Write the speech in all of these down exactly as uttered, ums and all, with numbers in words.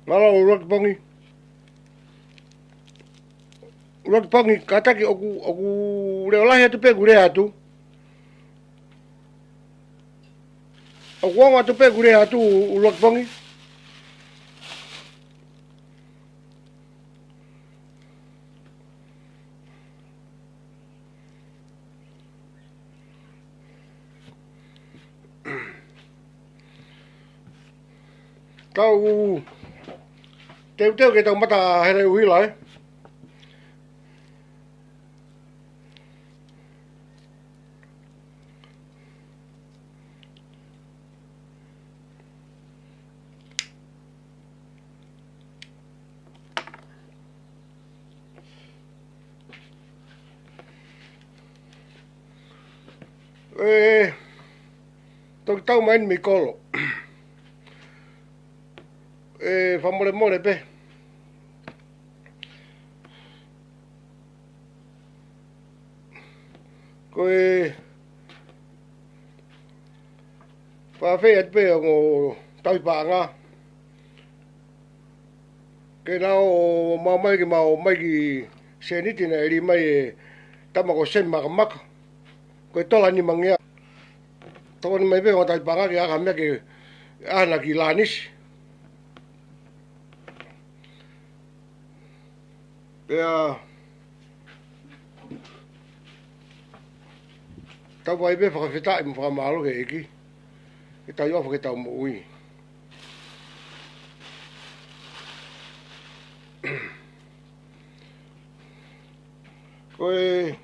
Mālō ʻUluaki Pongi. ʻUluaki Pongi, kātaki ʻoku, ʻoku leʻo lahi atu pē ʻeku lea atu. ʻOku ongo atu pē ʻeku lea atu ʻUluaki Pongi. Kau teuteu ke tau mata hele uhila, ē. ʻE, toki tau mai eni mei kolo. ʻE, fakamolemole pē. Ko e fakafeʻiloaki pē ʻo tauhi paʻanga. Ke nau ō mai ke mau ō mai ki sēniti naʻe lī mai ʻe he tama ko Semi Makamaka. Ko e tola nimangeau. Tokoni mai pē ʻo tauhi paʻanga ke ʻai ha meʻa ke ʻai ʻaki lanisi. Pea tau ʻai pē fakafetaʻi mo fakamālō ki he ʻEiki. Ke tau ʻofa ke tau moʻui. Ko e,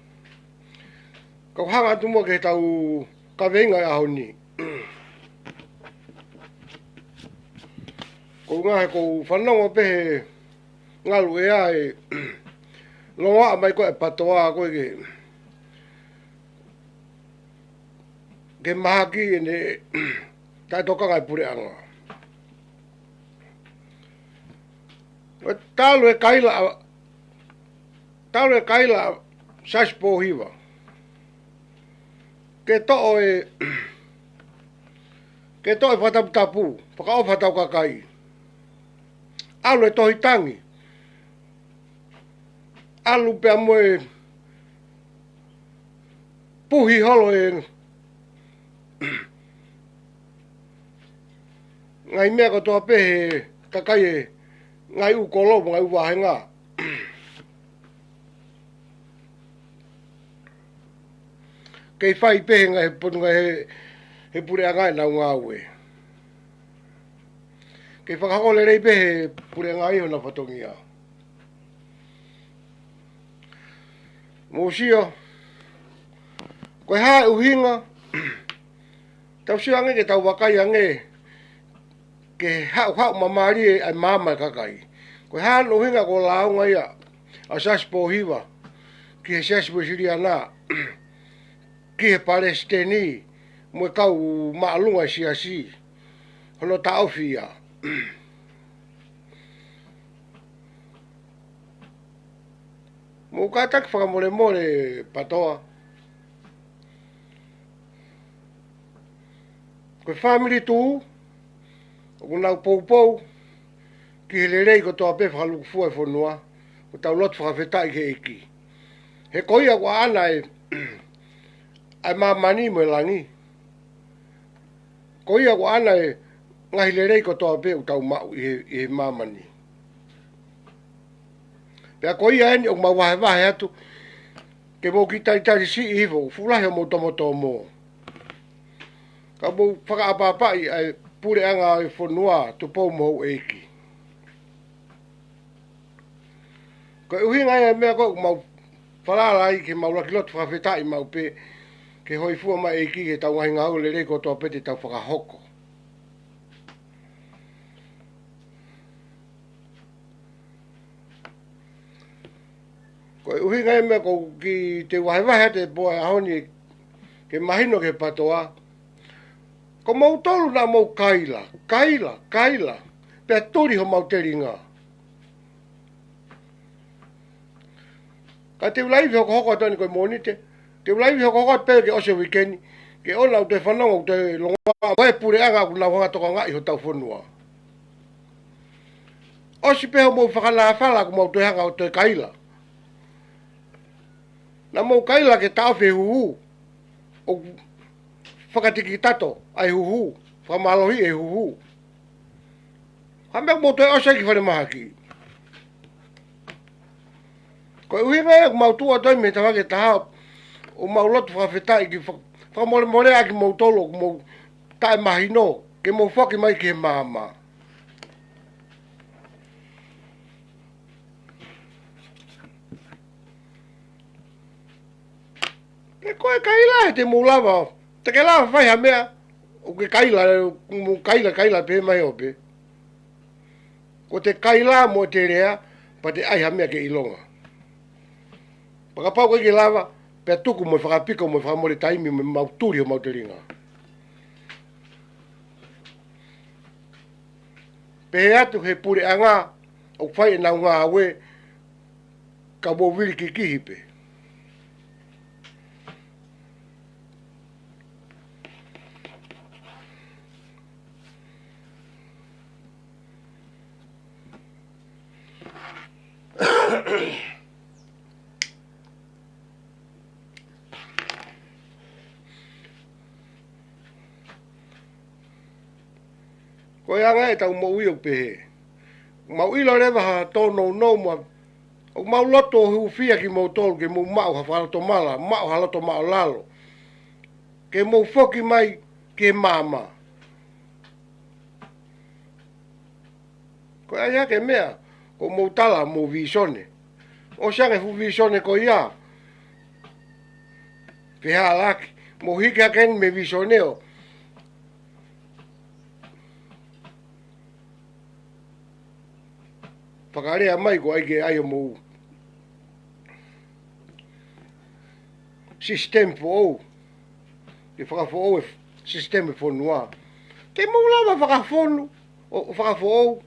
kau hanga atu muʻa ki heʻetau kaveinga ʻo e ʻaho ni. Ko e ʻuhinga he ʻoku ou fanongo pē he ngalu ʻea ʻe longoaʻa mai ko ē ʻa e PATOA ko ē ke, ke mahaki ʻene taʻetokanga ʻa e puleʻanga. ʻO talu e kaila, talu e kaila ʻa Siaosi Pōhiva. Ke toʻo e, ke toʻo e fakataputapu, fakaʻofa ʻetau kakai. ʻAlu e tohi tangi. ʻAlu pea mo e puhi holo e ngaahi meʻa kotoa pē he kakai e ngaahi ʻū kolo, ngaahi ʻū vāhenga. Kei fai pē he ngaahi he potungāue he, he puleʻanga ʻenau ngāue. Kei fakahoko lelei pē he puleʻanga ʻi hona fatongia. Mou sio, ko e hā e ʻuhinga, tau sio ange ke tau vakai ange, ke haʻuhaʻu mamalie ʻa e maama ʻa e kakai. Ko e hā hono ʻuhinga ko e lāunga ia ʻa Siaosi Pōhiva ki he Siasi Uēsiliana, ki he palesiteni, mo e kau māʻolunga ʻo e siasi, hono taʻofi ia. Mou kātaki fakamolemole PATOA. Ko e fāmili tuʻu, ʻoku nau poupou ki he lelei kotoa pē fakalūkufua ʻa e fonua, ʻoku tau lotu fakafetaʻi ki he ʻEiki. He ko ia ʻoku ʻaʻana e, ʻa e māmani mo e langi. Ko ia ʻoku ʻaʻana e ngaahi lelei kotoa pē ʻoku tau maʻu ʻi he, ʻi he māmani. Pea ko ia eni ʻoku mau vahevahe atu, ke mou kiʻi talitali siʻi hifo, fuʻu lahi hoʻomou tomotomo. Ka mou fakaʻapaʻapaʻi ʻa e puleʻanga ʻo e fonua, Tupou mo Houʻeiki. Ko e ʻuhinga ia e meʻa ko ē ʻoku mau falala ai ke mau laki lotu fakafetaʻi maʻu pē, ke hōifua mai e ʻEiki ki heʻetau ngaahi ngāue lelei kotoa pē te tau fakahoko. Ko e ʻuhinga ia e meʻa ʻoku ou kiʻi vahevahe atu he pō ʻo e ʻaho ni ke mahino ki he PATOA. Ko moutolu naʻa mou kaila, kaila, kaila, pea tuli homou telinga. Ka te u laivi hokohoko atu eni ko e Mōnite, te u laivi hokohoko atu pē ke ʻosi e uike ni, ke ʻoua naʻa toe fanongo, toe longoaʻa, ko e puleʻanga ʻoku nau hanga tokangaʻi hotau fonua. ʻOsi pē hoʻomou fakanāfala kuo mau toe hanga ʻo toe kaila. Naʻa mou kaila ke taʻofi e huhu. ʻO fakatikitato ʻa e huhu. Fakamālohi e huhu. Ka meʻa kuo mou toe ʻosi ai ki falemahaki. Ko e ʻuhinga ia ʻoku mau tuʻu atu ai mei he tafaʻaki ʻe taha ʻo mau lotu fakafetaʻi ki fa-, fakamolemole ʻa kimoutolu ʻoku mou taʻemahino ke mou foki mai ki he maama. Pe ko e kaila he te mou lava, te ke lava fai ha meʻa, ʻoku ke kaila, mou kaila, kaila pē mai ʻo pē. Ko te kaila mo te lea, pea te ʻai ha meʻa ke ʻilonga. Pea kapau ʻoku ʻikai ke lava, pea tuku mo e fakapiko mo e fakamole taimi mo e mau tuli ʻo mau telinga. Pehē atu he puleʻanga, ʻoku fai ʻenau ngāue, ka mou vili kikihi pē. Ko e anga ʻetau moʻui ʻoku pehē. Mau ʻilo leva ha tōnounou ma, ʻoku mau loto ʻo hūfia kimoutolu ke mou maʻu ha fakalotomala, maʻu ha loto maʻulalo. Ke mou foki mai ki he maama. Ko e ʻai hake meʻa, ko mou tala mo visone. ʻOsi ange fuʻu visone ko ia. Pehē laki, mou hiki hake eni mei visone ʻo fakalea mai ko ai ke ʻai ʻo mou system foʻou. Ke fakafoʻou e system e fonua. Ke mou lava fakafonu, ʻo, ʻo fakafoʻou.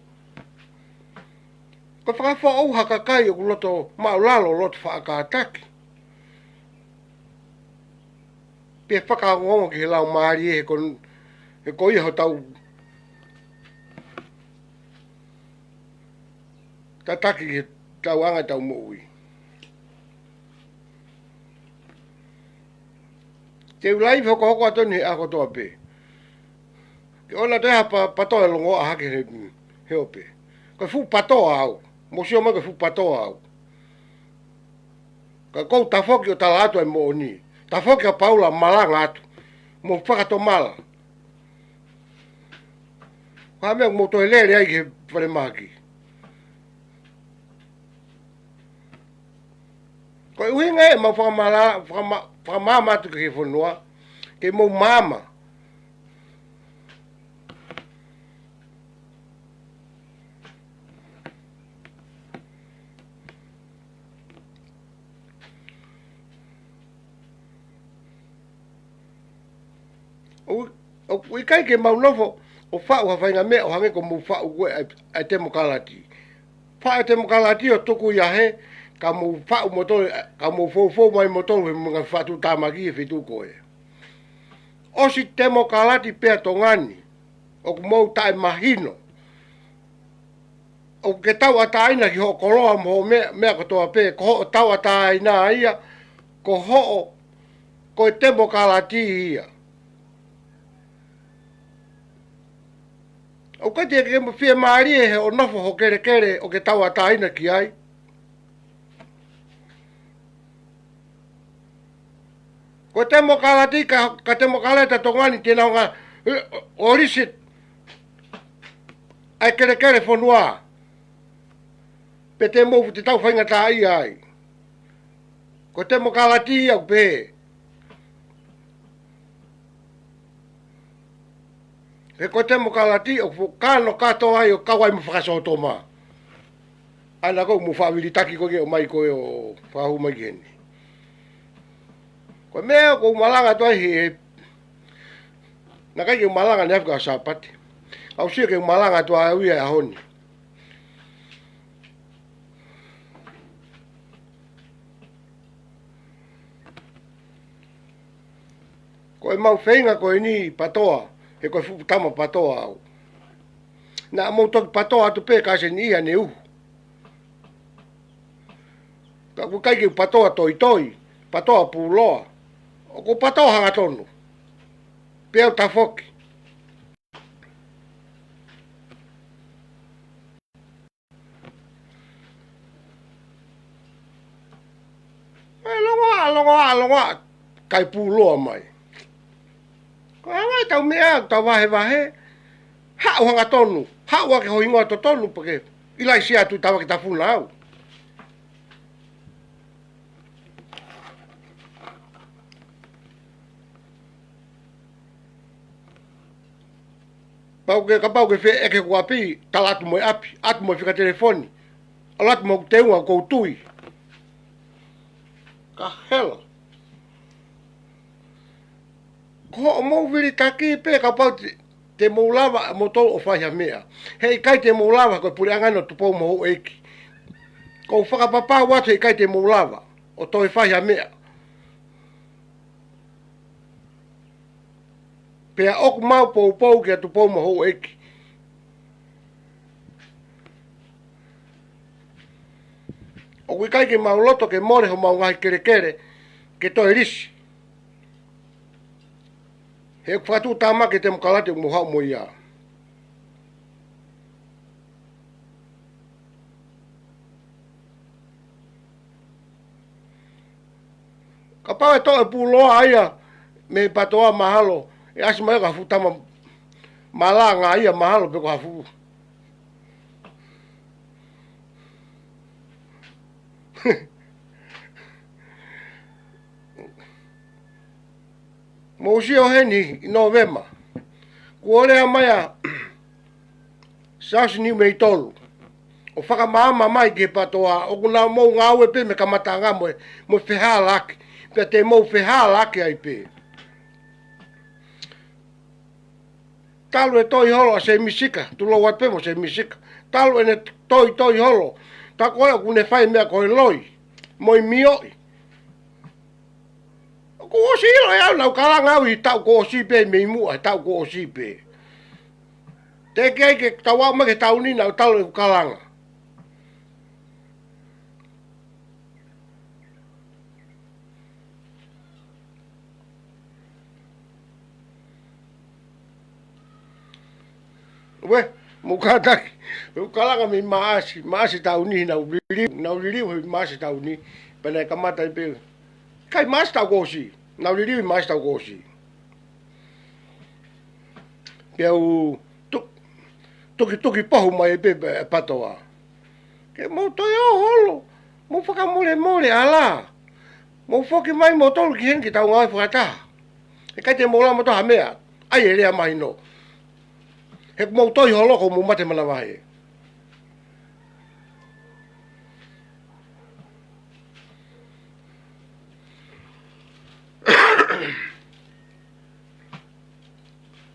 Ko e fakafoʻou ha kakai ʻoku loto maʻulalo, loto faʻa kātaki. Pea fakaongoongo ki he laumālie he ko, he ko ia hotau tataki he tau anga tau moʻui. Te u laivi hokohoko atu eni he ʻaho kotoa pē. Ke ʻoua toe ha pa-, patoa e longoaʻa hake he, he ope. Ko e fuʻu patoa au. Mou sio mai ko e fuʻu patoa au. Ka kou tafoki ʻo tala atu ai moʻoni. Tafoki ʻa Paula malanga atu. Mou fakatomala. Ko e hā meʻa mou toe lele ai ki he falemahaki. Ko e ʻuhinga ē mau fakamala-, fakama-, fakamaama atu ki he fonua. Ke mou maama. ʻO, ʻoku ʻikai ke mau nofo ʻo faʻu ha faʻahinga meʻa ʻo hangē ko mou faʻu ko ē ʻa e, ʻa e temokalati. Faʻu e temokalati ʻo tuku ia he, ka mou faʻu moutolu, ka mou foufou mai moutolu he mou ngaahi faʻu tāmaki he feituʻu ko ē. ʻOsi temokalati pea Tonga ni, ʻoku mou taʻemahino. ʻOku ke tauʻatāina ki hoʻo koloa mo hoʻo meʻa, meʻa kotoa pē, ko hoʻo tauʻatāina ia, ko hoʻo, ko e temokalati ia. ʻOku ʻikai te ke fiemālie he ʻo nofo ho kelekele ʻo ke tauʻatāina ki ai. Ko e temokalati ka, ka temokalati ʻa Tonga ni te nau ngā, ʻo, ʻo lisi ʻa e kelekele fonua. Pe te mou te tau faingataʻaʻia ai. Ko e temokalati ia ʻoku pehē. He ko e temokalati ʻoku fuʻu kano kātoa ai ʻo kau ai mo fakasōtoma. ʻAna ko ʻoku mou fakavilitaki ko ē ke ʻomai ko ē ʻo fakahū mai ki heni. Ko e meʻa ʻoku ou malanga atu ai he, he, naʻe ʻikai ke u malanga ʻanefē ka Sāpate. Ka u sio ke u malanga atu ai au ia he ʻaho ni. Ko e mau feinga ko eni patoa, he ko e fuʻu tama patoa au. Naʻa mou toki patoa atu pē ka se ni ia ne uhu. Ka ʻoku ʻikai ke patoa toitoi, patoa puloa. ʻOku patoa hangatonu. Pea u tafoki. ʻE longoaʻa, longoaʻa, longoaʻa, kai puloa mai. Ko e hā mai ʻetau meʻa, ʻetau vahevahe, haʻu hangatonu, haʻu ake ho hingoa totonu pē ke ʻilaisi atu ʻi tavake tafuna au. Pau ke, kapau ke fie ʻeke hoku ʻapi, tala atu mo e ʻapi, atu mo e fika telefoni, ʻalu atu mo hoku teunga ʻoku ou tui. Ka hela. Ko hoʻomou vilitaki pē kapau te, te mou lava moutolu ʻo fai ha meʻa. Heʻikai te mou lava, ko e puleʻanga ʻo Tupou mo Houʻeiki. ʻOku ou fakapapau atu heʻikai te mou lava ʻo toe fai ha meʻa. Pea ʻoku mau poupou kia Tupou mo Houʻeiki. ʻOku ʻikai ke mau loto ke mole homau ngaahi kelekele ke toe lisi. He ʻoku fakatuʻutāmaki e temokalati ʻoku mou haʻu mo ia. Kapau ʻe toʻo e puloa ia mei he patoa mahalo, ʻe ʻasi mai ka fuʻu tama malanga ia mahalo pe ko ha fuʻu. Mou sio heni ʻi Nōvema. Kuo lea mai ʻa Siaosi Niumeitolu ʻo fakamaama mai ki he patoa, ʻoku na mou ngāue pē mei he kamataʻanga mo e, mo e fehālaaki. Pea te mou fehālaaki ai pē. Talu e toi holo ʻa Semisika, tulou atu pē mo Semisika. Talu ʻene toi toi holo. Tā ko ē ʻoku ne fai meʻa ko e loi mo e mioʻi. ʻOku ʻosi ʻilo ʻe au naʻa ku kalanga au ʻi he taʻu kuo ʻosi pē, mei muʻa he taʻu kuo ʻosi pē. Teʻeki ai ke tau aʻu mai ki he taʻu ni naʻa ku talu ʻeku kalanga. Uē, mou kātaki. Mou kalanga mei Maʻasi, Maʻasi taʻu ni, naʻa ku liliu, naʻa ku liliu he Maʻasi taʻu ni, pea naʻe kamata ai pē. Kai Maʻasi taʻu kuo ʻosi, naʻa ku liliu he Maʻasi taʻu kuo ʻosi. Pea u tu-, tukituki pohu mai pē, pē, patoa. Ke mou toe ō holo, mou fakamolemole ʻalā. Mou foki mai moutolu ki heni ke tau ngāue fakataha. ʻIkai te mou lava moutolu ha meʻa, ʻai e lea mahino. He ʻoku mou toi holo ko mou mate manavahē.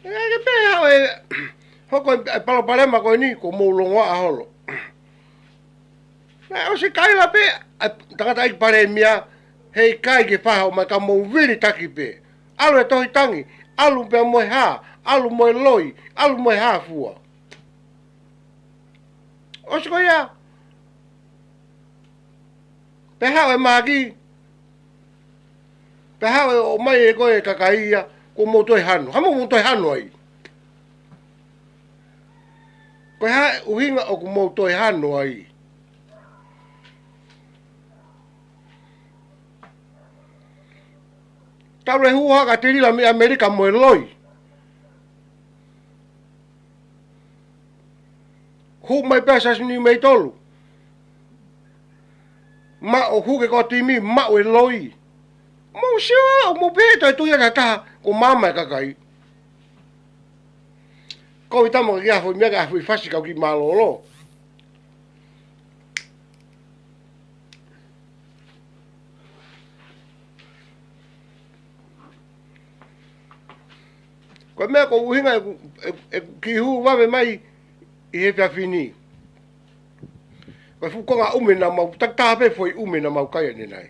ʻE, ke pehē ʻe, hoko e palopalema ko eni, ko mou longoaʻa holo. Naʻe ʻosi kaila pē ʻa e tangataʻeiki palēmia, heʻikai ke faha o mai ka mou vilitaki pē. ʻAlu e tohi tangi, ʻalu pea mo e hā, ʻalu mo e loi, ʻalu mo e hā fua. ʻOsi ko ia, pea haʻu e mahaki, pea haʻu e ʻomai ʻe koe e kakai ia, ko mou toe hanu. Hā mou toe hanu ai? Ko e hā e ʻuhinga ʻoku mou toe hanu ai? Talu e hū haka tilila mei ʻAmelika mo e loi. Hū mai pē ʻa Siaosi Niumeitolu. Maʻu hū ke ko timi, maʻu e loi. Mou sio, mou pehē toe tui ʻa e taha, ko māmani e kakai. Ko e tama kia foʻi meʻa ka foʻi fasi kau ki mālōlō. Ko e meʻa ko e ʻuhinga ʻeku, ʻeku, ʻeku kiʻi hū vave mai ʻi he efiafi ni. Ko e fuʻu konga ʻume naʻa mau, takitaha pē foʻi ʻume naʻa mau kai ʻanenai.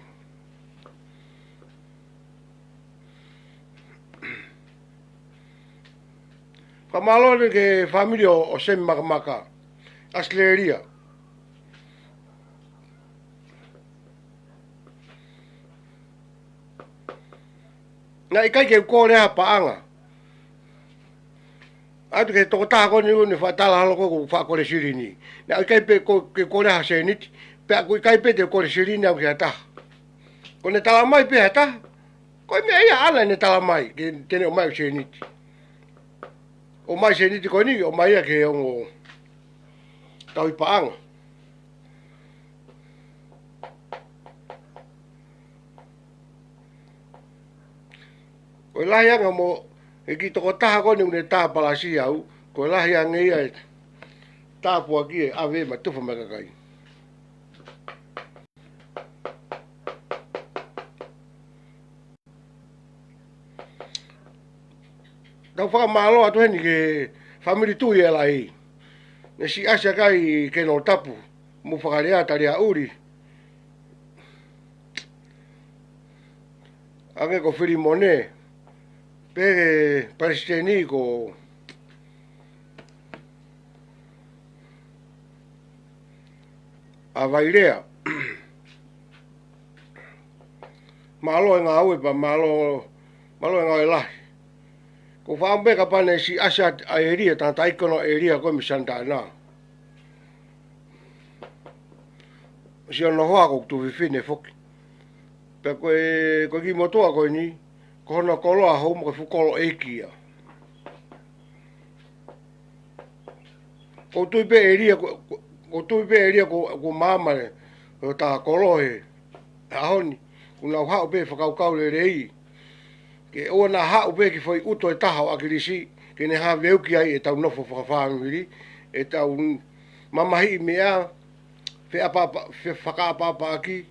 Fakamālō atu ki he fāmili ʻo, ʻo Semi Makamaka, ʻAositelēlia. Naʻe ʻikai ke u kole ha paʻanga atu ki he tokotaha ko eni ʻoku ne faʻa tala holo ko ē ʻoku ou faʻa kole silini. Naʻe ʻikai pē ko, ke kole ha sēniti, pea ʻoku ʻikai pē te u kole silini au ki ha taha. Ko ʻene tala mai pē ha taha, ko e meʻa ia ʻaʻana ʻene tala mai, ke, ke ne ʻomai ʻo sēniti. ʻOmai sēniti ko eni, ʻomai ia ke ongo tauhi paʻanga. Ko e lahi ange mo e kiʻi tokotaha ko eni ʻoku ne tā palasi au, ko e lahi ange ia e tāpuaki ʻe ʻave mai tufa mai kakai. Tau fakamālō atu heni ki he fāmili Tuʻi ʻe lahi. Ne siʻasi ʻa e kai ke no tapu, mo Fakalea Taliaʻuli. Ange ko Filimone, pea palesiteni ko ʻAvailea. Mālō e ngāue pea mālō, mālō e ngāue lahi. Ko faʻa pē kapau ne siʻasi ʻa e ʻēlia, tangataʻeiki ko ē ʻo e ʻēlia ko ē mei Sitana. Sio noa hoa ko e tuofefine foki. Pea ko e, ko e kiʻi motuʻa ko eni, ko hono koloa hou mo e fuʻu kolo ʻeiki ia. ʻOku ou tui pē ʻēlia ko, ko, ʻoku ou tui pē ʻēlia ko, ko māmani, ʻo ta kolo he ʻaho ni, ʻoku nau haʻu pē fakakaukau lelei. Ke ʻoua naʻa haʻu pē kiʻi foʻi ʻuto ʻe taha ʻo ʻAkilisi, ke ne hā veuki ai ʻetau nofo fakafāmili, ʻetau mamahiʻi meʻa, feʻapaʻapa-, fe-, fakaʻapaʻapaʻaki,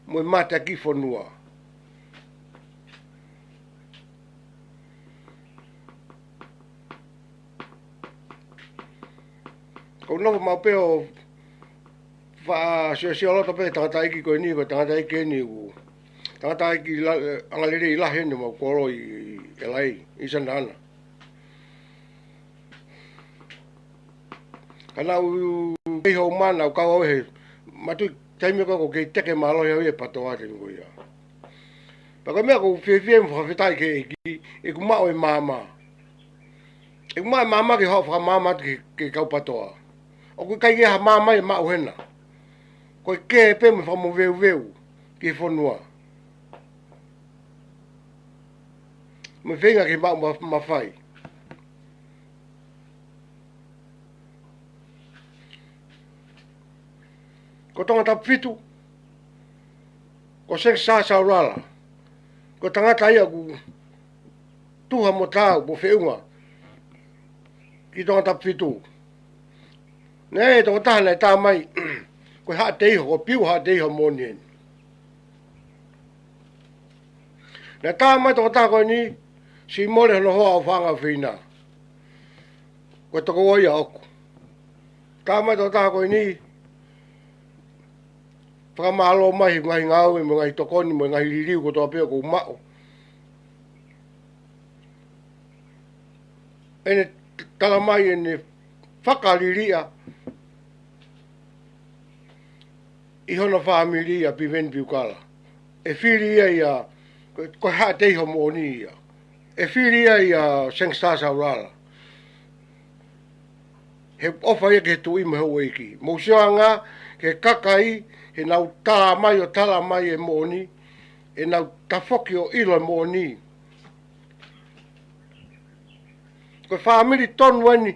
mo e mateaki fonua. ʻOku ou nofo maʻu pē ʻo faʻa siosio loto pē tangataʻeiki ko eni, ko e tangataʻeiki eni ʻoku, tangataʻeiki la-, ʻe, angalelei lahi eni ʻemau kolo ʻi, ʻi ʻElai, ʻi Sitana. Ka naʻa ku kei hou mana ʻo kau au he, mātuʻaki taimi ko ē ʻoku ou kei teke mālohi au ʻi he PATOA taimi ko ia. Pea ko e meʻa ʻoku ou fiefia mo fakafetaʻi ki he ʻEiki, ʻeku maʻu e maama. ʻEku maʻu e maama ke haʻu ʻo fakamaama atu ki he, ki he kau PATOA. ʻOku ʻikai ke ha maama ia ʻe maʻu hena. Ko e kē pē mo e fakamoveuveu ki he fonua. Mo e feinga ke maʻu ma-, mafai. Ko Tongatapu fitu, ko Sengisa Saulala. Ko e tangata ia ʻoku tuha mo taau mo feʻunga ki Tongatapu fitu. Naʻe ʻi ai e tokotaha naʻe tā mai, ko e Haʻateiho, ko Piu Haʻateiho moʻoni eni. Naʻe tā mai e tokotaha ko eni, siʻi mole hono hoa ʻo Faʻangafeina. Ko e tokoua ia ʻoʻoku. Tā mai e tokotaha ko eni, fakamālō mai he ngaahi ngāue mo e ngaahi tokoni mo e ngaahi liliu kotoa pē ʻoku ou maʻu. ʻEne t-, tala mai ʻene fakaliliʻa ʻi hono fāmili ʻa Piveni Piukala. ʻE fili ia ia, ko, ko Haʻateiho moʻoni ia. ʻE fili ia ia Sengisa Saulala. He ʻofa ia ki he Tuʻi mo e houʻeiki. Mou sio ange ki he kakai, he nau tā mai ʻo tala mai e moʻoni, he nau tafoki ʻo ʻilo e moʻoni. Ko e fāmili tonu eni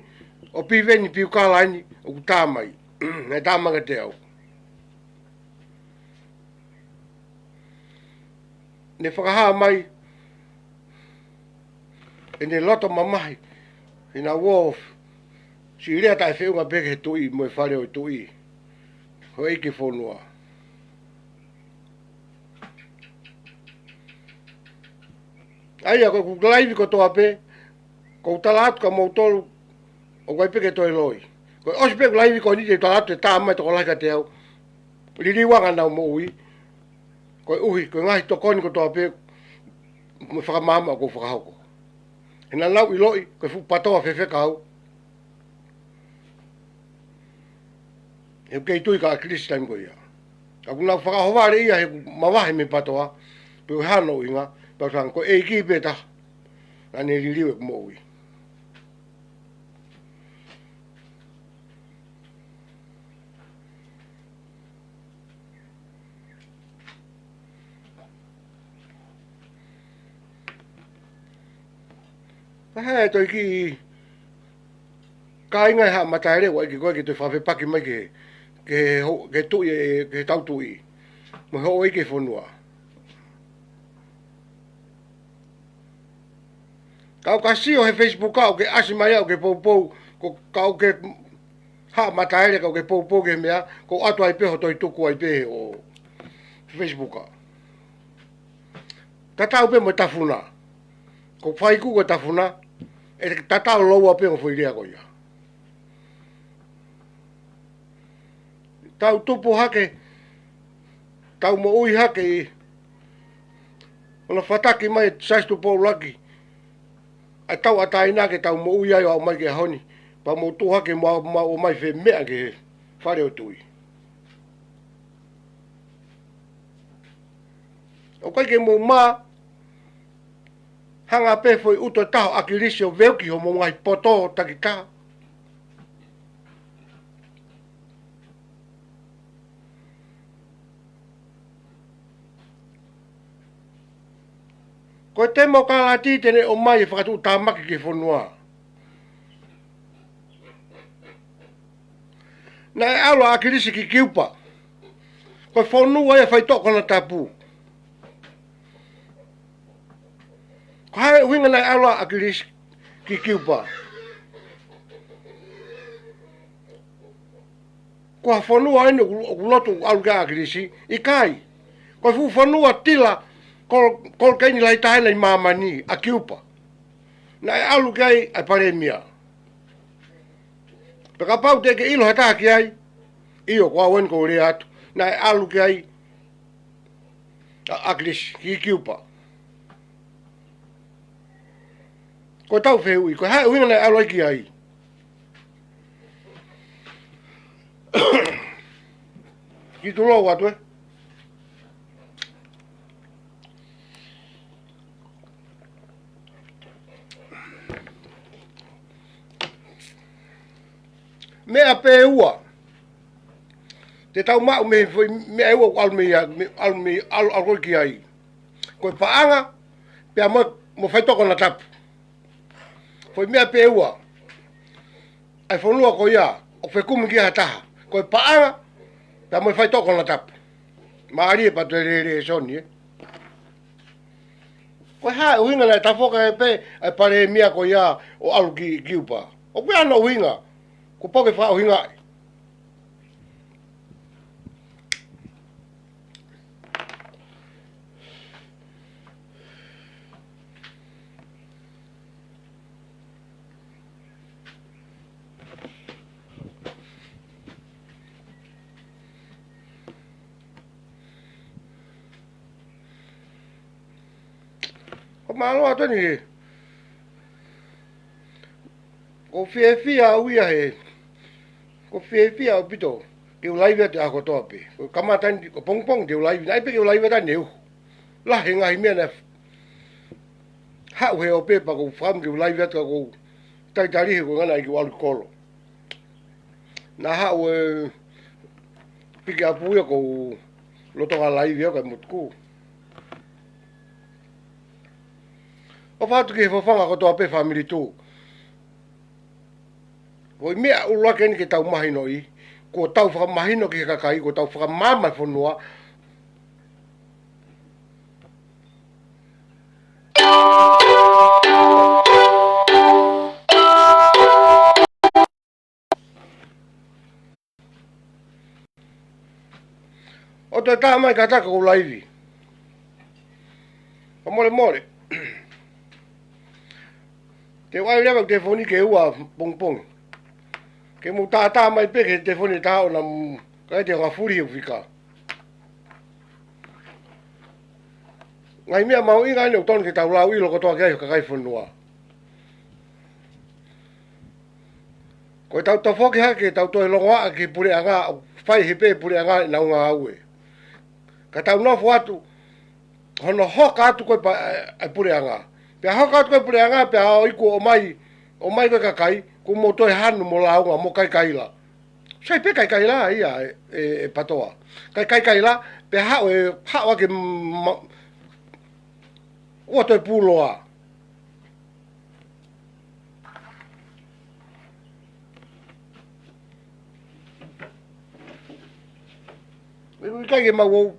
ʻo Piveni Piukala eni ʻoku tā mai. Naʻe tā mai kiate au. Ne fakahā mai ʻene loto mamahi, he naʻa ku ō siʻi lea taʻefeʻunga pē ki he Tuʻi mo e fale ʻo e Tuʻi, houʻeiki e fonua. ʻA ia ko ʻeku laivi kotoa pē, ʻoku ou tala atu kia moutolu, ʻoku ʻikai pē ke toe loi. Ko e ʻosi pē ʻeku laivi ko eni te u tala atu ʻe tā mai e tokolahi kiate au. Liliu ange ʻenau moʻui. Koeʻuhi, ko e ngaahi tokoni kotoa pē, mo e fakamaama ʻoku ou fakahoko. He naʻa nau ʻiloʻi ko e fuʻu PATOA fefeka au. He ʻoku kei tui kia ʻAkilisi taimi ko ia. Ka ʻoku nau fakaʻohovale ia he ʻoku mavahe mei he PATOA, pe ʻoku ʻi ai hano ʻuhinga, pea u talaange ko e ʻEiki pē taha naʻa ne liliu ʻeku moʻui. Pea hā e toe kiʻi kāinga ʻi Haʻa Mataele, ʻoku ʻikai ke toe fakafepaki mai ke, ke ho-, ke tuʻi e, ke tau tuʻi. Mo e houʻeiki e fonua. Ka ʻoku ke sio he Facebook ʻoku ke ʻasi mai ʻoku ke poupou, ko, ka ʻoku ke Haʻa Mataele ka ʻoku ke poupou ki he meʻa, ko e ʻoatu ai pē hoʻo toe tuku ai pē ʻo Facebook. Tatau pē mo e tafuna. Ko e fai kuku e tafuna, ʻe tatau loua pē mo e foʻi lea ko ia. Tau tupu hake, tau moʻui hake ʻi hono fataki mai ʻe Siaosi Tupou ʻUluaki ʻa e tauʻatāina ke tau moʻui ai ʻo aʻu mai ki he ʻaho ni, pea mou tuʻu hake mo, mo, ʻomai e meʻa ki he Fale ʻo e Tuʻi. ʻOku ʻikai ke mou mā, hanga pē foʻi ʻuto e taha ʻo ʻAkilisi ʻo veuki homou ngaahi poto takitaha. Ko e temokalati te ne ʻomai e fakatuʻutāmaki ki he fonua. Naʻe ʻalu ʻa ʻAkilisi ki Kiupa. Ko e fonua ia ʻa e faitoʻo konatapu. Ko e hā e ʻuhinga naʻe ʻalu ʻa ʻAkilisi ki Kiupa? Ko ha fonua eni ʻoku, ʻoku lotu ʻalu ki ai ʻa ʻAkilisi? ʻIkai. Ko e fuʻu fonua tila ko, kolokeini lahi taha ʻi māmani, ʻa Kiupa. Naʻe ʻalu ki ai ʻa e palēmia. Pea kapau te ke ʻilo ha taha ki ai, ʻio, ko au eni ʻoku ou lea atu. Naʻe ʻalu ki ai ʻa ʻAkilisi ki Kiupa. Ko ʻetau fehuʻi, ko e hā e ʻuhinga naʻe ʻalu ai ki ai? Kiʻi tulou atu, ē. Meʻa pē ʻe ua te tau maʻu mei he foʻi meʻa ʻe ua ʻoku ʻalu mei ai, mei, ʻalu mei, ʻalu, ʻalu ki ai. Ko e paʻanga, pea mo, mo e faitoʻo konatapu. Foʻi meʻa pē ʻe ua ʻa e fonua ko ia ʻoku fekumi ki ai ha taha. Ko e paʻanga, pea mo e faitoʻo konatapu. Mālie pē ʻa e lēlēsoni, ē. Ko e hā e ʻuhinga naʻe tafoki ai pē ʻa e palēmia ko ia ʻo ʻalu ki, Kiupa? ʻOku ʻi ai hano ʻuhinga, kuo pau ke fakaʻuhingaʻi. Ko mālō atu ni. ʻOku ou fiefia au ia he, ʻoku ou fiefia ʻaupito ke u laivi atu ʻaho kotoa pē. Ko e kamata ni, ko pongipongi te u laivi, naʻe ʻi ai pē ke u laivi atu ʻaneuhu. Lahi e ngaahi meʻa naʻe haʻu he ope pea ʻoku ou fakaʻamu ke u laivi atu ka ʻoku ou talitali he ko e ʻuhinga naʻe ʻikai ke u ʻalu ki kolo. Naʻa haʻu e pikiapu ia ʻoku ou lolotonga laivi au kae mutuku. ʻOfa atu ki he fafanga kotoa pē fāmili tū. Ko e meʻa ʻuluaki eni ke tau mahinoʻi, kuo tau fakamahino ki he kakai, kuo tau fakamaama e fonua. ʻO toe tā mai kātaki ʻoku ou laivi. Ka mole mole. Te u ʻai leva ʻeku telefoni ke ua pongipongi. Ke mou tātā mai pē ki he telefoni ʻe taha ʻo na m-, ka ʻe te ngafuli he fika. ngaahi meʻa mahuʻinga eni ʻoku totonu ke tau lau ʻilo kotoa ki ai ʻa e kakai fonua. Ko ʻetau tafoki hake ke tau toe longoaʻa ki he puleʻanga, ʻoku fai hifo pē puleʻanga ʻenau ngāue. Ka tau nofo atu, hono hoka atu ko ē pē ʻa e puleʻanga. Pea hoka atu ko ē puleʻanga, pea ʻoku ʻomai, ʻomai ko ē kakai, kuo mou toe hanu mo lāunga mo kaikaila. Sai pē kaikaila ia ʻe, ʻe, ʻe Patoa. Kai, kaikaila, pea haʻu ē, haʻu ake ma-, ʻo toe puloa. ʻIkai ke mau ō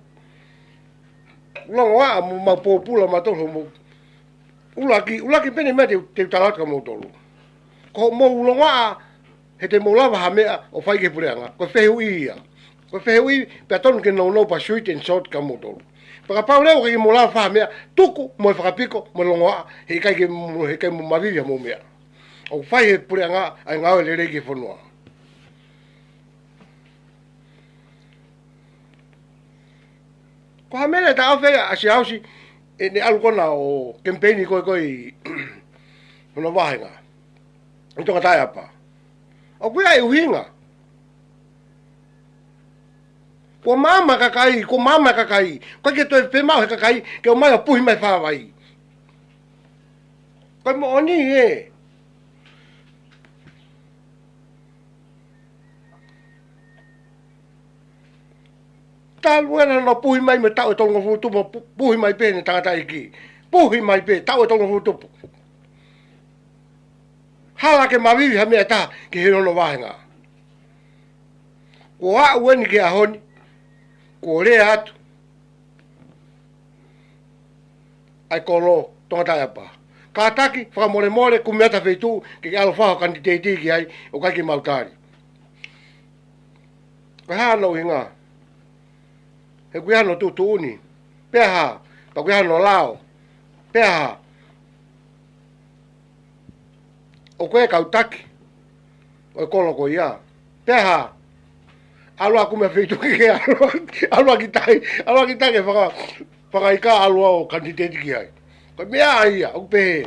longoaʻa mo mau pōpula mautolu mo ʻuluaki, ʻuluaki pē eni meʻa te, te u tala atu kia moutolu. Ko hoʻomou longoaʻa he te mou lava ha meʻa ʻo fai ki he puleʻanga. Ko e fehuʻi ia. Ko e fehuʻi pea totonu ke nounou pea sweet and short kia moutolu. Pea kapau leva ʻoku ʻikai ke mou lava ha meʻa, tuku mo e fakapiko mo e longoaʻa, he ʻikai ke mo, he ʻikai mo mavivi hamou meʻa. ʻOku fai he puleʻanga ʻa e ngāue lelei ki he fonua. Ko ha meʻa leva ʻe taʻofi ʻa Siaosi, ʻene ʻalu ko ena ʻo kemipeini ko ē ko ē ʻi hono vāhenga ʻi Tongataʻeapa. ʻOku ʻi ai e ʻuhinga. Kuo maama e kakai, kuo maama e kakai. ʻOku ʻikai ke toe fiemaʻu he kakai ke ō mai ʻo puhi mai fāvai. Ko e moʻoni ē. Talu ena hono puhi mai mei he taʻu ʻe tolungofulu tupu, pu-, puhi mai pē ʻene tangataʻeiki. Puhi mai pē, taʻu ʻe tolungofulu tupu. Hala ke mavivi ha meʻa ʻe taha ki he hono vāhenga. Kuo aʻu eni ki he ʻaho ni, kuo lea atu ʻa e kolo Tongataʻeapa. Kātaki, fakamolemole, kumi atu ha feituʻu ke ke ʻalu ʻo fai ho kanititeiti ki ai, ʻoku ʻikai ke mau tali. Ko e hā hono ʻuhinga? He ʻoku ʻi ai hano tuʻutuʻuni. Pea hā? Pea ʻoku ʻi ai hano lao. Pea hā? ʻOku ʻi ai e kau taki ʻo e kolo ko ia. Pea hā? ʻAlu ʻo kumi ha feituʻu ke ʻalu, ʻalu ʻo kitai, ʻalu ʻo kitai ke faka-, fakaʻikaiʻi ʻalu ʻo kanititeiti ki ai. Ko e meʻa ia, ʻoku pehē.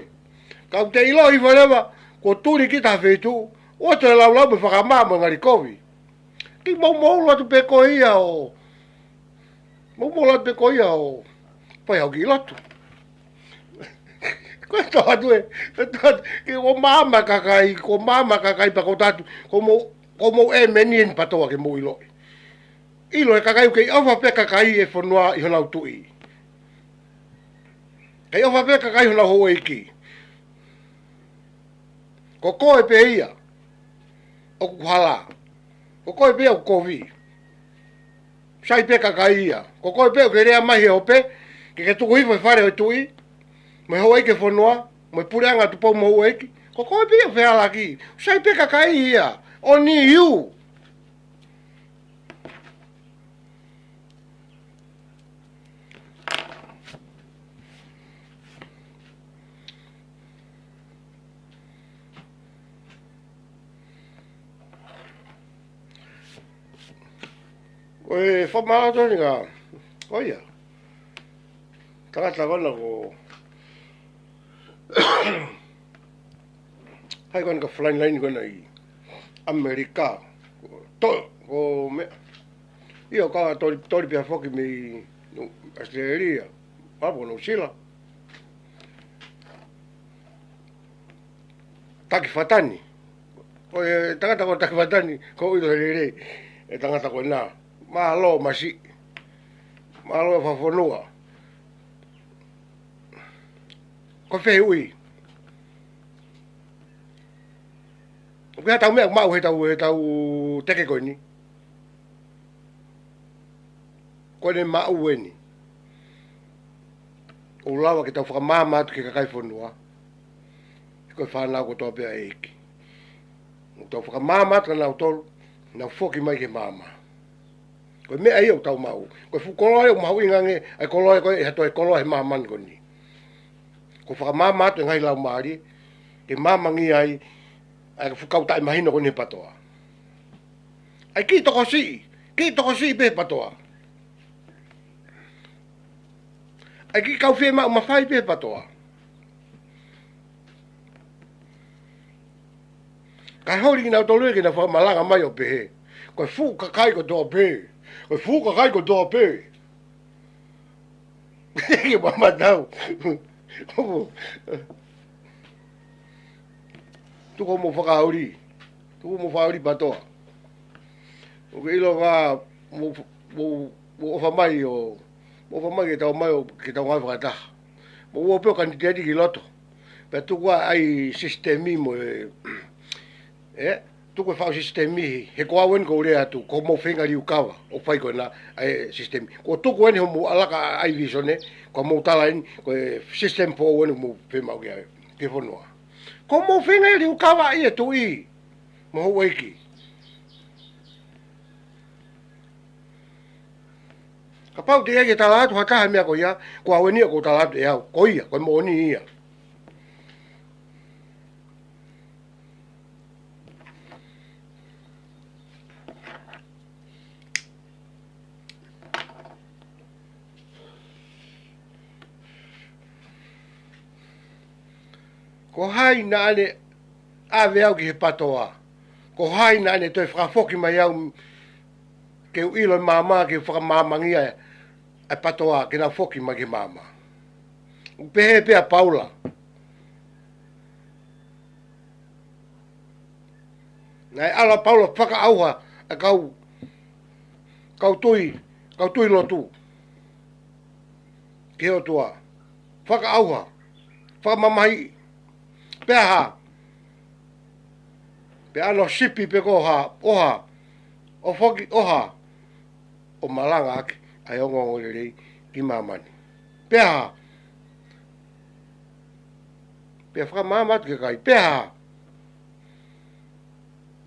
Ka ʻoku te ʻilo hifo leva, kuo tuli kita ha feituʻu, ʻoua toe laulau mo e fakamā mo e ngali kovi. Ke mou mou ʻalu atu pē ko ia ʻo, mou mou ʻalu atu pē ko ia ʻo fai haʻo kiʻi lotu. Ko e tau atu ē, ko e tau atu, ke ʻoku maama e kakai, ʻoku maama e kakai pea ko e tau atu, ʻoku mou, ʻoku mou ʻēmeni eni Patoa ke mou ʻiloʻi. ʻIlo e kakai ʻoku kei ʻofa pē kakai e fonua ʻi honau tuʻi. Kei ʻofa pē kakai honau houʻeiki. Ko koe pē ia ʻoku hala. Ko koe pē ia ʻoku kovi. Sai pē kakai ia. Ko koe pē ʻoku ke lea mai he ope, ke ke tuku hifo he fale ʻo e tuʻi, mo e houʻeiki e fonua, mo e puleʻanga Tupou mo houʻeiki. Ko koe pē ia ʻoku fehalaki. Sai pē kakai ia. Only you. Ko e fakamālō atu eni kia, ko ia, tangata ko ena ko, hai ko ena ko e frontline ko ena ʻi ʻAmelika. Ko, ko meʻa. ʻIo, ka toli, toli pē ia foki mei Nu-, ʻAositelēlia. Papa Nuʻusila. Taki Fatani. Ko e tangata ko Taki Fatani, ʻoku ou ʻilo lelei e tangata ko ena. Mālō masiʻi. Mālō e fakafonua. Ko e fehuʻi. ʻOku ʻi ai haʻatau meʻa maʻu he tau, he tau teke ko eni. Ko ʻene maʻu eni. ʻOku lava ke tau fakamaama atu ki he kakai fonua. He ko e fānau kotoa pē ʻa e ʻEiki. ʻOku tau fakamaama atu kia nautolu, nau foki mai ki he maama. Ko e meʻa ia ʻoku tau maʻu. Ko e fuʻu koloa ia ʻoku mahuʻinga ange, ʻa e koloa ia ko ē, ʻe ha toe koloa he māmani ko eni. Ko e fakamaama atu e ngaahi laumālie, ke maamangia ai ʻa e fuʻu kau taʻemahino ko eni he Patoa. ʻAi kiʻi tokosiʻi, kiʻi tokosiʻi pē he Patoa. ʻA e kiʻi kau fiemaʻu mafai pē he PATOA. Kae holi kinautolu ia ke na fakamalanga mai ʻo pehē, ko e fuʻu kakai kotoa pē. Ko e fuʻu kakai kotoa pē. Ke mamatau. Tuku hoʻomou fakaoli. Tuku hoʻomou fakaoli PATOA. ʻOku ke ʻilo ā, mou, mou, mou ʻofa mai ʻo, mou ʻofa mai ke tau mai ʻo, ke tau ngāue fakataha. Mou ō pē ʻo kaniteti ki loto. Pea tuku ā ʻa e sisitemi mo e, ē? Tuku e faʻu sisitemi, he ko au eni ʻoku ou lea atu, ko hoʻomou feinga liukava ʻo fai ko ena ʻa e sisitemi. Ko e tuku eni hoʻomou ʻalaka ʻa e visone, ko hoʻomou tala eni, ko e sisitemi foʻou eni ʻoku mou fiemaʻu ki ai, ki he fonua. Ko hoʻomou feinga liukava ʻa e tuʻi mo e houʻeiki. Kapau te ke tala atu ha taha e meʻa ko ia, ko au eni ʻoku ou tala atu ʻe au, ko ia, ko e moʻoni ia. Ko hai naʻa ne ʻave au ki he PATOA? Ko hai naʻa ne toe fakafoki mai au ke u ʻilo e maama, ke u fakamāmangia e PATOA, ke na foki mai ki he maama? ʻOku pehē pē ʻa Paula. Naʻe ala ʻa Paula fakaʻauha e kau, kau tui, kau tui lotu ki he ʻOtua. Fakaʻauha, fakamamahiʻi. Pea hā? Pea ʻano sipi pē ko e hā, ʻo hā, ʻo foki, ʻo hā, ʻo malangaʻaki ʻa e ongoongolelei ki māmani. Pea hā? Pea fakamaama atu ki he kakai. Pea hā?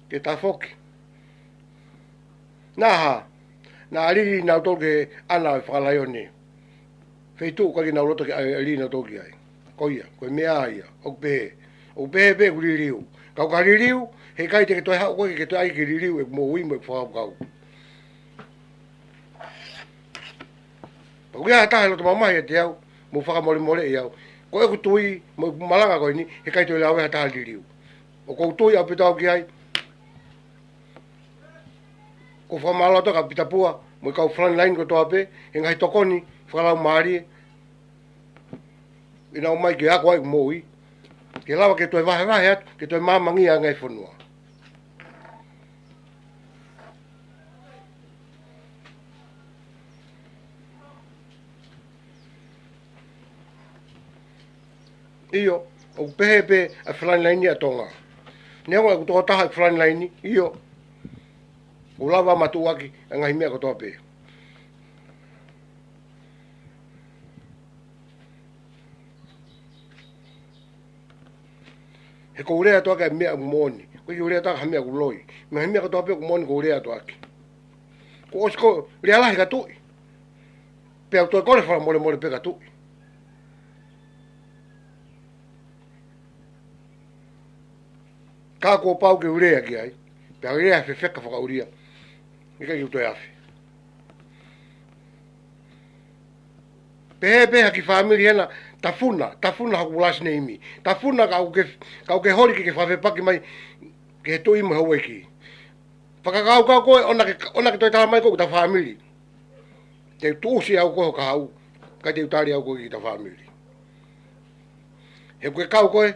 Ke tafoki. Naʻa hā? Naʻa lili nautolu ki he ʻana ʻo e fakalaione. Feituʻu ʻoku ʻikai ke nau loto ke ʻai, lili nautolu ki ai. Ko ia, ko e meʻa ia, ʻoku pehē. ʻOku pehē pē ʻeku liliu. Ka ʻoku ka liliu, heʻikai te ke toe haʻu koe ke toe ʻai ke liliu ʻeku moʻui mo ʻeku fakakaukau. Pea ʻoku ʻi ai ha taha ʻe loto mamahi ʻiate au, mo fakamolemoleʻi au. Ko ʻeku tui, mo ʻeku malanga ko eni, heʻikai toe lava ha taha liliu. ʻOku ou tui ʻaupito au ki ai, ʻoku ou fakamālō atu kia Pita Pua, mo e kau frontline kotoa pē, he ngaahi tokoni fakalaumālie, ʻi heʻenau ō mai ke ako ai ʻeku moʻui, ke lava ke toe vahevahe atu, ke toe māmangia e ngaahi fonua. ʻIo, ʻoku pehē pē ʻa e frontline ʻa Tonga. Neongo ʻeku tokotaha ʻi he frontline, ʻio, ʻoku lava matuʻuaki e ngaahi meʻa kotoa pē. He ʻoku ou lea atu ʻaki e meʻa ʻoku moʻoni. ʻOku ʻikai ke u lea atu ʻaki ha meʻa ʻoku loi. Meʻa, meʻa kotoa pē ʻoku moʻoni ʻoku ou lea atu ʻaki. Kuo ʻosi ko e lea lahi kia Tuʻi. Pea u toe kole fakamolemole pē kia Tuʻi. Ka kuo pau ke u lea ki ai. Pea u lea fefeka fakaʻulia. ʻIkai ke u toe afe. Pehē pē ha kiʻi fāmili hena, tafuna, tafuna hoku last name. Tafuna ka ʻoku ke, ka ʻoku ke holi ke ke fakafepaki mai ki he tuʻi mo e houʻeiki. Fakakaukau koe, ʻoua ke, ʻoua ke toe tala mai koe ʻoku ta fāmili. Te u tuʻusi au koe ho kahaʻu, ka te u tali au koe ki ta fāmili. He ʻoku ke kau koe,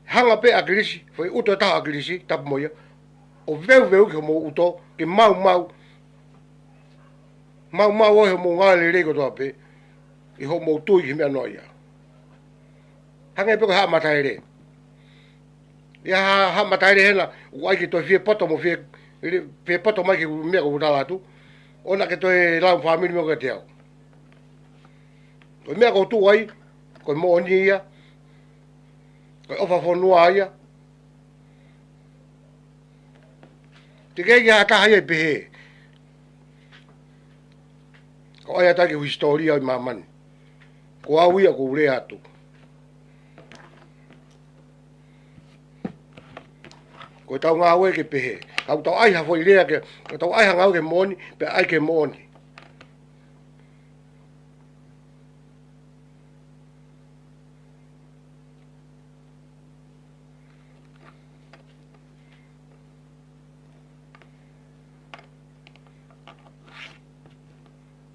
hanga pē ʻa ʻAkilisi, foʻi ʻuto ʻe taha ʻo ʻAkilisi, tapu mo ia, ʻo veuveuki hoʻomou ʻuto, ke maumau, maumau ʻo hoʻomou ngāue lelei kotoa pē, ʻi hoʻomou tui ki he meʻa noa ia. Hangē pē ko e haʻa mataele. ʻI ai ha, haʻa mataele hena, ʻoku ʻai ke toe fie poto mo fie, fie poto mai ki he meʻa ʻoku ou tala atu. ʻOua ke toe lau fāmili mo kiate au. Ko e meʻa ʻoku ou tuʻu ai, ko e moʻoni ia, ko e ʻofa fonua ia. Teʻeki ai ke ʻi ai ha taha ia ʻe pehē. Ka ʻoku ʻai atu ʻaki e hisitōlia ʻi māmani. Ko au ia ʻoku ou lea atu. Ko ʻetau ngāue ke pehē. Ka ʻoku tau ʻai ha foʻi lea ke, ka tau ʻai ha ngāue ke moʻoni, pea ʻai ke moʻoni.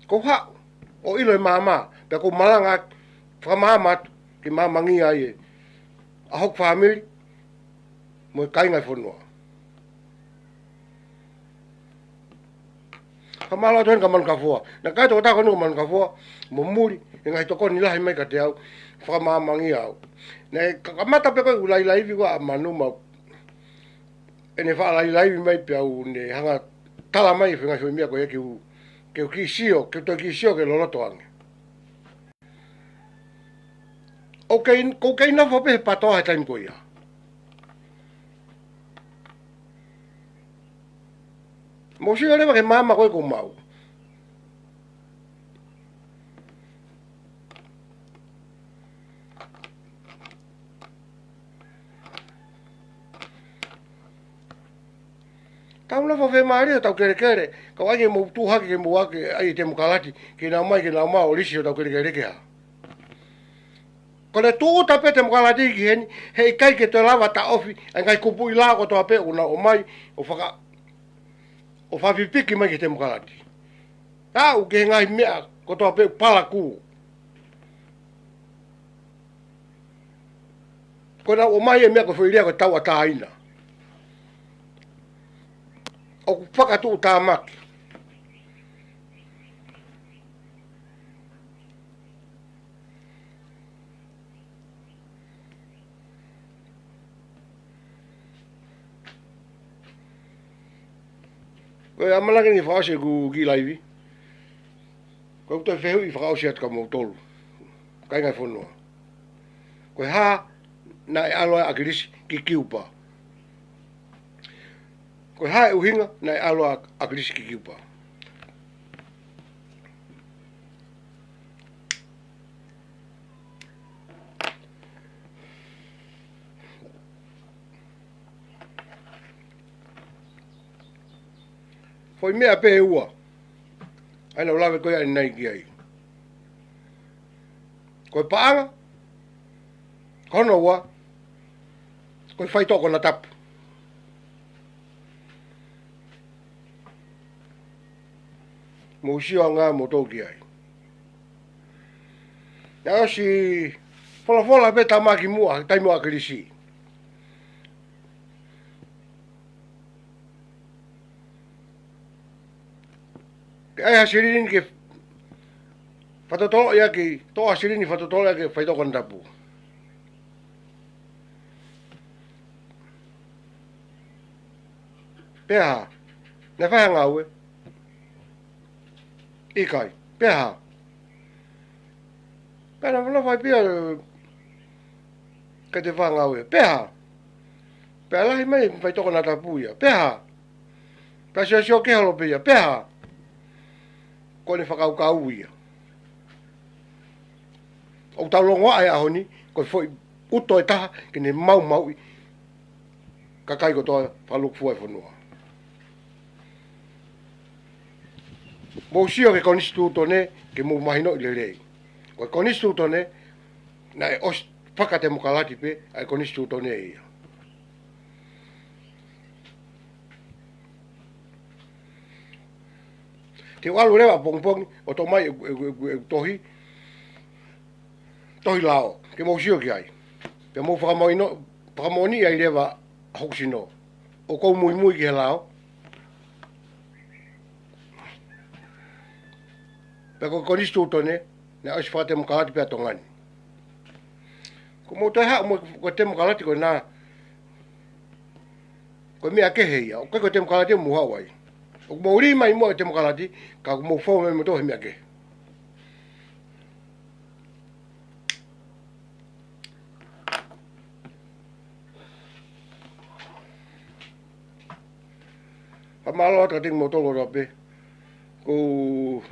Kou haʻu ʻo ʻilo e maama, pea kou malanga atu, fakamaama atu, ke maamangia ai ʻa hoku fāmili mo e kāinga e fonua. Fakamālō atu heni kia Manukafoa. Naʻe ʻikai toko taha ko eni ko Manukafoa, mo muli e ngaahi tokoni lahi mai kiate au, fakamaamangia au. Naʻe ka-, kamata pē ko e ʻū lailaivi ko ia ʻa Manu mo ʻene faʻa lailaivi mai pea u ne hanga tala mai e ngaahi foʻi meʻa ko ia ke u, ke u kiʻi sio, ke u toe kiʻi sio ke loloto ange. ʻOku kei, kou kei nofo pē he PATOA he taimi ko ia. Mou sio leva ki he maama ko ē kou maʻu. Tau nofo fiemālie, tau kelekele, kae ʻai ke mou tuʻu hake ke mou ʻai ke ʻai e temokalati, ke nau mai, ke nau mai ʻo lisi ʻo tau kelekele ke hā. Ko e tūʻuta pē temokalati ki heni, heʻikai ke toe lava taʻofi ʻa e ngaahi kupuʻi lao kotoa pē ʻoku nau ʻomai ʻo faka-, ʻo fakapipiki mai ki he temokalati. Aʻu ki he ngaahi meʻa kotoa pē palakū. Ko ʻenau ʻomai e meʻa ko e foʻi lea ko e tauʻatāina. ʻOku fakatuʻutāmaki. Ko e ʻamanaki ni fakaʻosi ʻeku kiʻi laivi. Ko ʻeku toe fehuʻi fakaʻosi atu kia moutolu, kāinga e fonua. Ko e hā naʻe ʻalu ai ʻa ʻAkilisi ki Kiupa? Ko e hā e ʻuhinga naʻe ʻalu ai ʻa ʻAkilisi ki Kiupa? Foʻi meʻa pē ʻe ua ʻa ia naʻa ku lave ko ia ʻanenai ki ai. Ko e paʻanga, ko hono ua, ko e faitoʻo konatapu. Mou sio ange moutolu ki ai. Naʻe ʻosi folafola pē tama ki muʻa, taimi ʻo ʻAkilisi. Ke ʻai ha silini ke fakatotolo ia ke, toʻo ha silini fakatotolo ia ke faitoʻo konatapu. Pea hā? Naʻe fai ha ngāue? ʻIkai. Pea hā? Pea naʻa, naʻa fai pē ia, ke te fai ha ngāue. Pea hā? Pea lahi mai faitoʻo konatapu ia. Pea hā? Pea siosio kehe holo pē ia. Pea hā? Ko ʻene fakakaukau ia. ʻOku tau longoaʻa he ʻaho ni, ko e foʻi ʻuto ʻe taha ke ne maumauʻi kakai kotoa fakalūkufua e fonua. Mou sio ki he konisitūtone ke mou mahinoʻi lelei. Ko e konisitūtone naʻe ʻosi fakatemokalati pē ʻa e konisitūtone ia. Te u ʻalu leva ʻapongipongi ʻo toʻo mai ʻeku, ʻeku, ʻeku, ʻeku tohi, tohi lao, ke mou sio ki ai. Pea mou fakamoʻoni, fakamoʻoni ai leva hoku sino. ʻOku ou muimui ki he lao. Pea ko e konisitūtone naʻe ʻosi fakatemokalati pē ʻa Tonga ni. Ko mou toe haʻu mo e temokalati ko ena, ko e meʻa kehe ia. ʻOku ʻikai ko e temokalati ʻoku mou haʻu ai. ʻOku mou lī mai mo e temokalati, ka ʻoku mou fou mai mo e tohi meʻa kehe. Fakamālō atu kiate kimoutolu kotoa pē. Ko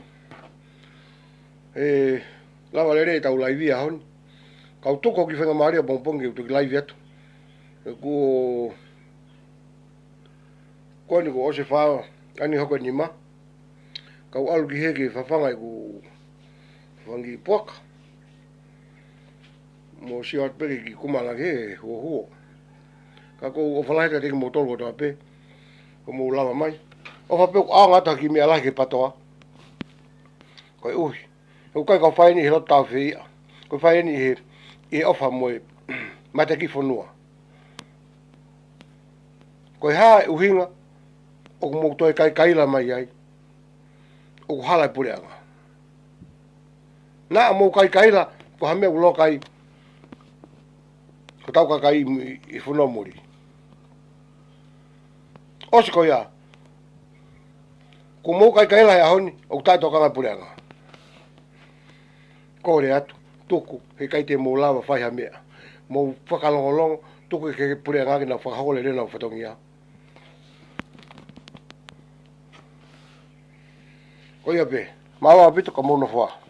e lava lelei ʻetau laivi ʻaho ni. Kau tuku hoku faingamālie ʻapongipongi ke u toki laivi atu. Ko, ko eni kuo ʻosi e fā, ʻaho ni hoko e nima. Kau ʻalu ki hē ke fafanga ʻeku fanga kiʻi puaka. Mou sio atu pē ki he kiʻi kuma laki he huohuo. Ka ʻoku ou ʻofa lahi atu kiate kimoutolu kotoa pē. Ko mou lava mai. ʻOfa pē ʻoku ʻaonga atu ha kiʻi meʻa lahi ki he PATOA. Koeʻuhi ʻoku ʻikai ke u fai eni ʻi he loto tāufehiʻa. ʻOku ou fai eni ʻi he, ʻi he ʻofa mo e mateakiʻi fonua. Ko e hā e ʻuhinga ʻoku mou toe kaikaila mai ai ʻoku hala e puleʻanga? Naʻa mou kaikaila ko ha meʻa ʻoku loka ai ko ʻetau kakai ʻi, ʻi fonua muli. ʻOsi ko ia, kuo mou kaikaila he ʻaho ni ʻoku taʻetokanga e puleʻanga. Kole atu, tuku, heʻikai te mou lava fai ha meʻa. Mou fakalongolongo, tuku ke puleʻanga ke nau fakahoko lelei honau fatongia. Ko ia pē, mālō ʻaupito ka mou nofo ā.